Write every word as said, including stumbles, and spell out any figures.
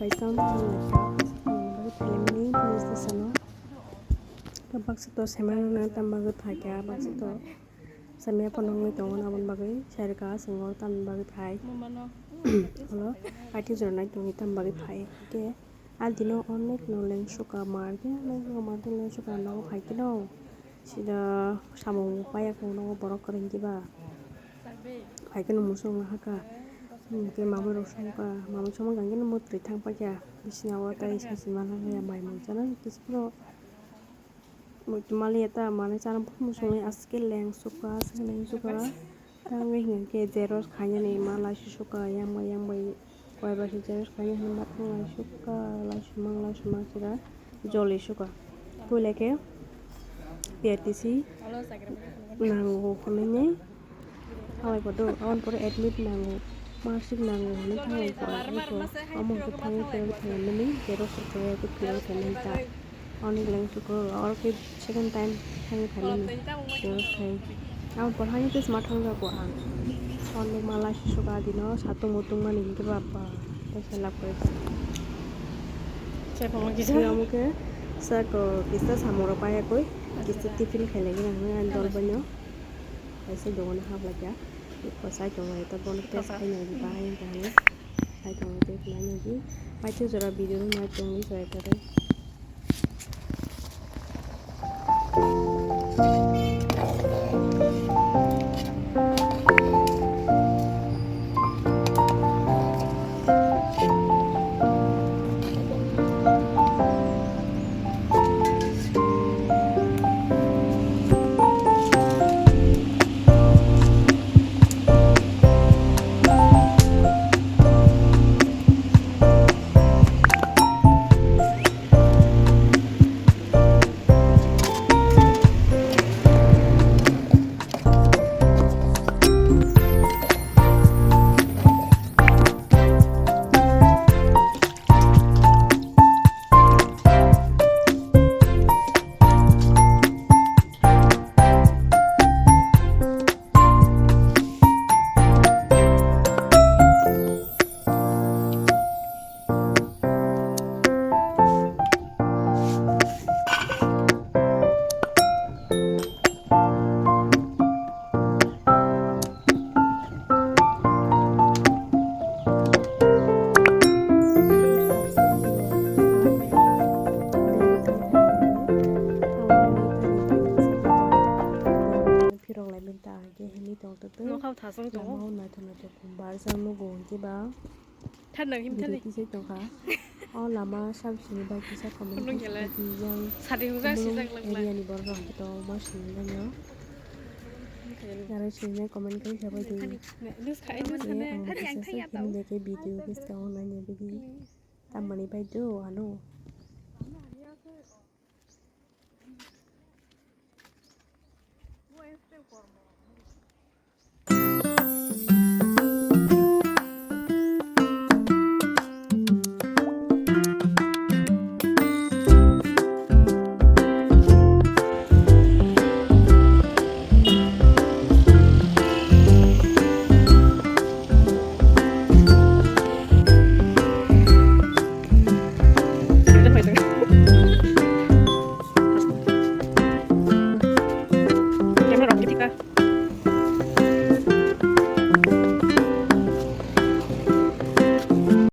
Kaisa wngkha, kaisa wngkha, bagwi phaimani business ano. Baksa to saimanna tam bagwi phaikha, baksa to samya phano wngwi tongo, aboni bagwi sairwkha, chwng oro tamni bagwi phai. Holo, kathi jora nai tongwi tamni bagwi phai. Hwnkhe, a dino onek no lengsuka mar khe, lengsuka mar khe, lengsuka nogo phai khe no. Sida samung paya khe nogo borok kwrwng khe ba. Phai khe no musuk no haka. Hwnkhe mamui rok songkha, mamui songma hwnkhe no mwtwrwi thang paikha. Bisina o tai sachi manlaiya mai mui chana kisa phano. Muitu maliya ta manwi chana phuru muchungwi aske lengsuka, aske lengsuka. Tangwi hinkhe xerox khainani ma laisuka, yang bai yang bai koi bai se xerox khaina hinwi ma thanglai suka, laisumang laisumang sira joli suka. Puila khe P R T C nango hwnwi. Thanglai photo, aboni pore admit nango, marksheet nango hwnwi thanglai photo, omo hwnkhe thangwi phirogwi phaimani, xerox rok khlaiya khe phirogwi phaimani ta. Onek lengsuko, oro khe second time thangwi phaimani, xerox khai. Aboni pore haino tei sma thangjago ang, onek ma laisuka dino satung mutung mani hinkhe ba ba, tei se lab kwrwi kha. Omo khe sako kisa samung rok paiya koi, kisa tiffin khailai gana hwnwi ani dol baino. Kaisa dogan hablakya. Eko saitongo ito bono test khaina di bahai wngkha hwnwi. Saitongo tei khlai nangdi. Paithak jora video no nai tongwi jora ito tei. Phirok lai menta hingke himwi tong tong. Nokhao thasong tongo. Lama o naithok naithok barjak nugo hingke ba. Thanang him thani. Video tisai tongkha. O lama sab sini bai kisa comment kisa yang. Sadi hujak sijak langla. Area ni borok rok hingke tongma sini langya. Nara sini comment khe sabai di. Nus khai nus thani. Thani ang thani atau. Video khe tongna ni bidi. Tamani bai do ano.